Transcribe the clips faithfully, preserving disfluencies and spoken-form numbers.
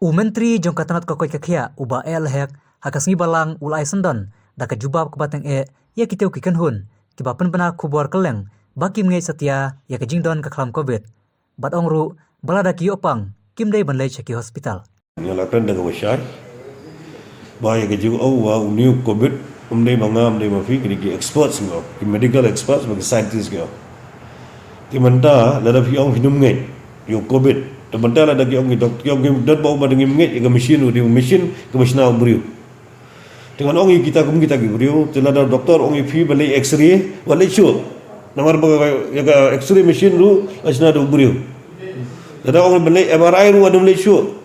U Myntri jong ka tnat ka koit ka khiah u Bah A L Hek ha ka sngi Balang u la ai syndon da ka jubab kaba tyngeh ïa kito ki kynhun kiba pynbna khubor kylleng ba kim ngeit satia ïa ka jingdon ka khlam Covid. Bad ong ruh ba lada ki ïoh pang kim dei ban leit sha ki hospital. Nga la kren da kaba shai ba ïa ka jingong ba u new Covid um dei ma nga, um dei ma phi, ki dei ki experts nga, ki medical experts bad ki scientists nga. Te mynta lada phi ong phi nym ngeit ïa u Covid, te mynta lada ki ong ki doktor, ki ong ki dot ba ong ba dang ngeit ïa ka machine, u dei u machine kaba shna u briew. Te ngan ong ïa kita kum kita ki briew, te lada doktor ong ïa phi ba leit X-ray, wat leit shuh. Namar ba ïa ka X-ray machine ruh la shna da u briew. Lada ong ba leit M R I ruh wat nym leit shuh.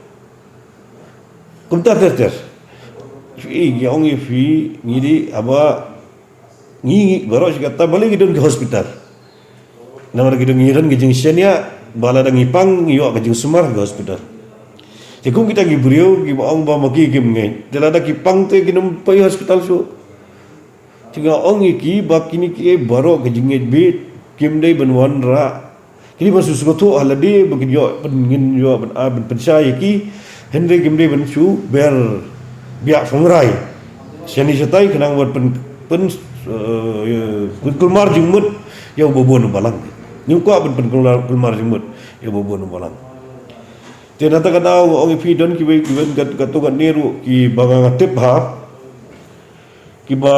Kumta ter ter. Phi, ngi ong ïa phi, ngi dei haba ngi, ngi baroh shi katta balei ki don ki hospital. Namar ki don, ngi don ki jingshaniah ba lada ngi pang ngi ïoh ka jingsumar ki hospital. Te kum kita ki briew kiba ong ba ma ki kim ngeit, te lada ki pang te ki nym poi hospital shuh. Te nga ong ïa ki ba kine ki baroh ka jingngeit bit, kim dei ban wanrah. Ki dei ban shu sngewthuh ha lade ba kin ïoh pyn, ngin ïoh ban, ah, ban pynshai ïa ki. Hynrei kim dei ban shu ber biah phongrai shane shatai khnang ban pyn, pyn, eh, pynkulmar jingmut ïa uba bun u balang. Ngim kwah ban pynkulmar, kulmar jingmut ïa uba bun u balang. Te na kata ka daw nga ong ïa phi, don kiwei kiwei kat, katto katne ruh kiba nga, nga tip ha kiba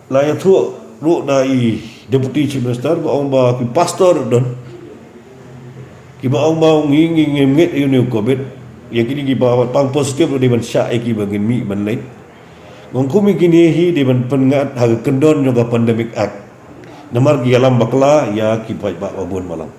la ïathuh ruh da i Deputy Chief Minister ba ong ba ki pastor don kiba ong ba ngi, ngi, ngim ngeit ïa une u Covid. Ïa kine kiba pang positive ruh dei ban shah ïa ki ba ngin mih ban leit. Nga ong kum ïa kine hi dei ban pynngat ha ka kyndon jong ka Pandemic Act. Namar ki ïalam bakla ïa ki paidbah ba bun balang.